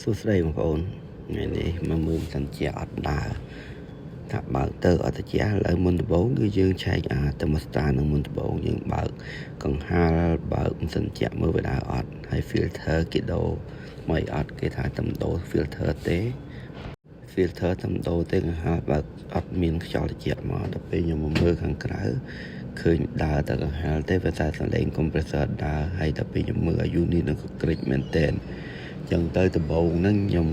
សួស្តីបងប្អូនថ្ងៃនេះមកមើលម៉ាស៊ីនត្រជាក់អត់ដើរថាបើកទៅអត់ត្រជាក់ឥឡូវមុនដំបូងគឺយើងឆែកអា thermostat នឹងមុនដំបូងយើងបើកកង្ហារបើកម៉ាស៊ីនត្រជាក់មើលវាដើរអត់ហើយ filter គេដូរថ្មីអត់គេថាតែដូរ filter ទេ filter តែដូរទេកង្ហារបើកអត់មានខ្យល់ត្រជាក់មកដល់ពេលខ្ញុំមកមើលខាងក្រៅឃើញដើរតែកង្ហារទេប៉ុន្តែសំឡេង compressor ដើរហើយដល់ពេលខ្ញុំមើល unit នឹងក៏ក្រិចមែនតែនចឹងទៅដំបូងហ្នឹងខ្ញុំ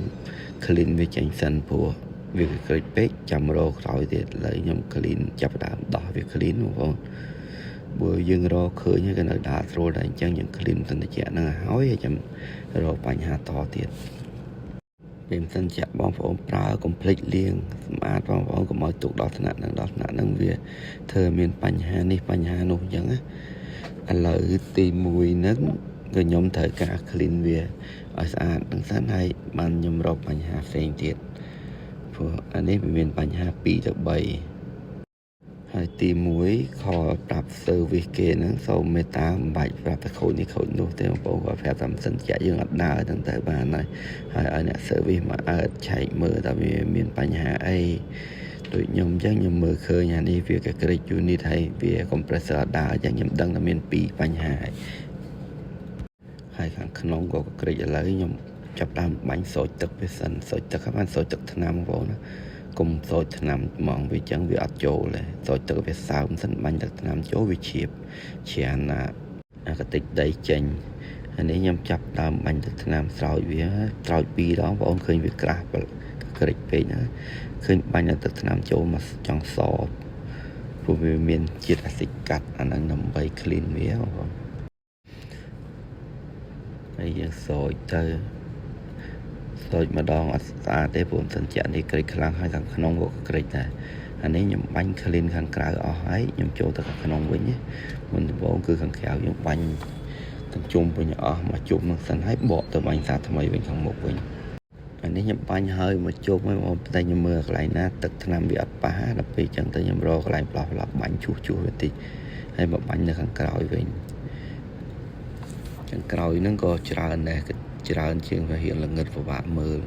clean វាចេញសិនព្រោះវាក្រិចពេកចាំរកក្រោយទៀតឥឡូវខ្ញុំ clean ចាប់ផ្ដើមដោះវា clean បងប្អូនបើយើងរកឃើញហើយក៏នៅដើរស្រួលដែរអញ្ចឹងយើង clean សិនតិចហ្នឹងហើយហើយចាំរកបញ្ហាតទៀតពេលម៉ាស៊ីនត្រជាក់បងប្អូនប្រើកុំភ្លេចលាងសម្អាតបងប្អូនកុំឲ្យទុកដល់ថ្នាក់ហ្នឹងដល់ថ្នាក់ហ្នឹងវាធ្វើមានបញ្ហានេះបញ្ហានោះអញ្ចឹងណាឥឡូវទី1ហ្នឹងក៏ខ្ញុំត្រូវការ clean វាឲ្យស្អាតហ្នឹងសិនហើយបានខ្ញុំរកបញ្ហាផ្សេងទៀតព្រោះអានេះវាមានបញ្ហា2ទៅ3ហើយទី1 call ប្រាប់ service គេហ្នឹងសូមមេត្តាមិនបាច់ប្រាប់តែខូចនេះខូចនោះទេបងប្អូនគាត់ប្រាប់តែម៉ាស៊ីនត្រជាក់យើងអត់ដើរហ្នឹងទៅបានហើយហើយឲ្យអ្នក service មកអើតឆែកមើលតើវាមានបញ្ហាអីដូចខ្ញុំអញ្ចឹងខ្ញុំមើលឃើញអានេះវាកក្រិច unit ហើយវា compressor អត់ដើរអញ្ចឹងខ្ញុំដឹងថាមាន2បញ្ហាហើយហើយខាងក្នុងក៏ក្រិចឥឡូវខ្ញុំចាប់ដើមបាញ់សោចទឹកវាសិនសោចទឹកហើយបានសោចទឹកថ្នាំបងប្អូនណាកុំសោចថ្នាំហ្មងវាចឹងវាអត់ចូលទេសោចទឹកវាសើមសិនបាញ់ទឹកថ្នាំចូលវាឈៀបច្រានណាអាកតិចដីចេញអានេះខ្ញុំចាប់ដើមបាញ់ទឹកថ្នាំស្រោចវាស្រោចពីរដងបងប្អូនឃើញវាក្រាស់ក្រិចពេកណាឃើញបាញ់ទឹកថ្នាំចូលមកចង់សព្រោះវាមានជាតិអាស៊ីតកាត់អាហ្នឹងដើម្បី clean វាបងប្អូនហើយយើងសោចទៅ សោចម្ដងអត់ស្អាតទេព្រោះម៉ាស៊ីនត្រជាក់នេះក្រិចខ្លាំងហើយខាងក្នុងក៏ក្រិចដែរអានេះខ្ញុំបាញ់ clean ខាងក្រៅអស់ហើយខ្ញុំចូលទៅខាងក្នុងវិញមុនដំបូងគឺខាងក្រៅយើងបាញ់ទាំងជុំវិញអស់មកជុំនឹងសិនហើយបកទៅបាញ់សារថ្មីវិញខាងមុខវិញអានេះខ្ញុំបាញ់ហើយមកជុំហើយបងតែខ្ញុំមើលកន្លែងណាទឹកថ្នាំវាអត់ប៉ះដល់ពេលអញ្ចឹងទៅខ្ញុំរកកន្លែងផ្លោះផ្លោះបាញ់ជួសជួសវាតិចហើយមកបាញ់នៅខាងក្រោយវិញខាងក្រោយហ្នឹងក៏ច្រើនដែរច្រើនជាងវារៀងល្ងឹតពិបាកមើល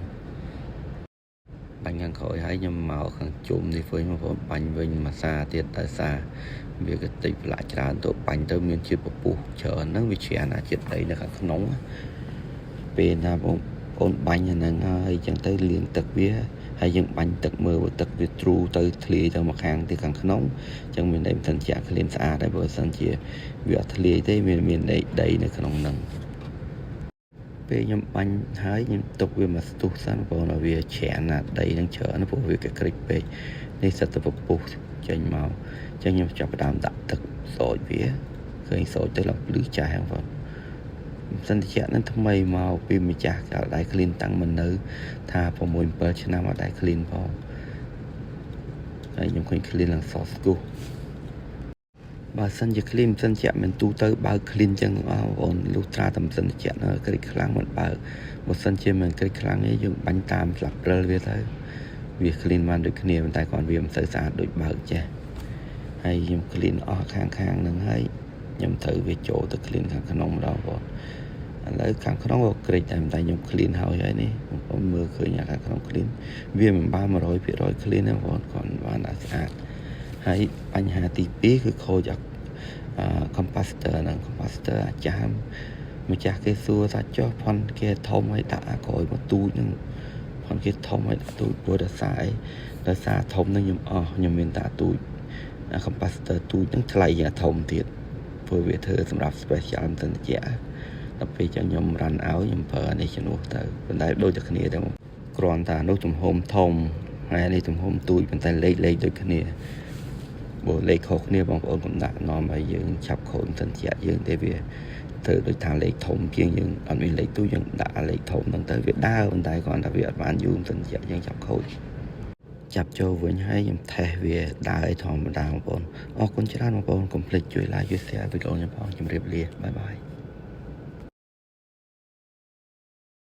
បាញ់ខាងក្រោយហើយខ្ញុំមកខាងជុំនេះវិញបងប្អូនបាញ់វិញមួយសាទៀតដោយសារវាក៏តិចប្រឡាក់ច្រើនទៅបាញ់ទៅមានជាតិពពុះច្រើនហ្នឹងវាច្រើនអាជាតិដីនៅខាងក្នុងពេលណាបងប្អូនបាញ់អាហ្នឹងហើយអញ្ចឹងទៅលាងទឹកវាហើយយើងបាញ់ទឹកមើលទឹកវាទ្រូទៅធ្លាយទៅមកខាងទីខាងក្នុងអញ្ចឹងមានន័យមិនសិនជាឃ្លានស្អាតហើយបើសិនជាវាអត់ធ្លាយទេវាមានដីដីនៅក្នុងហ្នឹងពេលខ្ញុំបាញ់ហើយខ្ញុំទុកវាមកស្ទុះសិនព្រោះឲ្យវាច្រានណាដីនឹងច្រើនព្រោះវាកក្រិចពេកនេះសិតតែពពុះចេញមកអញ្ចឹងខ្ញុំចាប់ផ្ដើមដាក់ទឹកសោចវាឃើញសោចទៅឡើងភ្លឺចាស់ហ្នឹងបងសិនជានឹងថ្មីមកពីម្ចាស់កាលដែរ clean តាំងមិននៅថា6 7ឆ្នាំអត់ដែរ clean ផងហើយខ្ញុំឃើញ clean ឡើងសស្គូបើសិនជា clean សិនជាមិនទូទៅបើក clean ចឹងបងប្អូនលុះត្រាតែសិនជានៅក្រិចខ្លាំងមិនបើកបើសិនជាមិនក្រិចខ្លាំងទេយើងបាញ់តាមស្លាប់ព្រិលវាទៅវា clean បានដូចគ្នាប៉ុន្តែគាត់វាមិនសូវស្អាតដូចបើកចេះហើយខ្ញុំ clean អស់ខាងខាងហ្នឹងហើយខ្ញុំត្រូវវាចូលទៅ clean ខាងក្នុងម្ដងបងឥឡូវខាងក្នុងក៏ក្រិចដែរតែខ្ញុំ clean ហើយហើយនេះបងប្អូនមើលឃើញខាងក្នុង clean វាមិនបាន100% clean ទេបងប្អូនគាត់បានតែស្អាតហើយបញ្ហាទី2គឺខូចអា capacitor ហ្នឹង capacitor អាចាស់ ម្ចាស់គេសួរថាចុះផនគេធំឲ្យដាក់អាក្រោយមកទូចហ្នឹងផនគេធំឲ្យដាក់ទូចព្រោះដោយសារអីដោយសារធំហ្នឹងខ្ញុំអស់ខ្ញុំមានតែទូចអា capacitor ទូចហ្នឹងថ្លៃជាងធំទៀតព្រោះវាធ្វើសម្រាប់ special មិនតិចដល់ពេលចឹងខ្ញុំrun ឲ្យខ្ញុំប្រើអានេះជំនួសទៅប៉ុន្តែដូចតែគ្នាតែគ្រាន់តែនោះទំហំធំហើយអានេះទំហំទូចប៉ុន្តែលេខលេខដូចគ្នាបើលេខខុសគ្នាបងប្អូនកុំដាក់នាំឲ្យយើងឆាប់ខូចសិនជាយើងទេវាធ្វើដូចថាលេខធំជាងយើងអត់មានលេខទូចយើងដាក់លេខធំហ្នឹងទៅវាដើរប៉ុន្តែគ្រាន់តែវាអត់បានយូរសិនជាយើងចាប់ខូចចាប់ចូលវិញហើយខ្ញុំតេស្តវាដើរឲ្យធម្មតាបងប្អូនអរគុណច្រើនបងប្អូនកុំភ្លេចជួយ like ជួយ share វីដេអូខ្ញុំផងជម្រាបលា bye bye.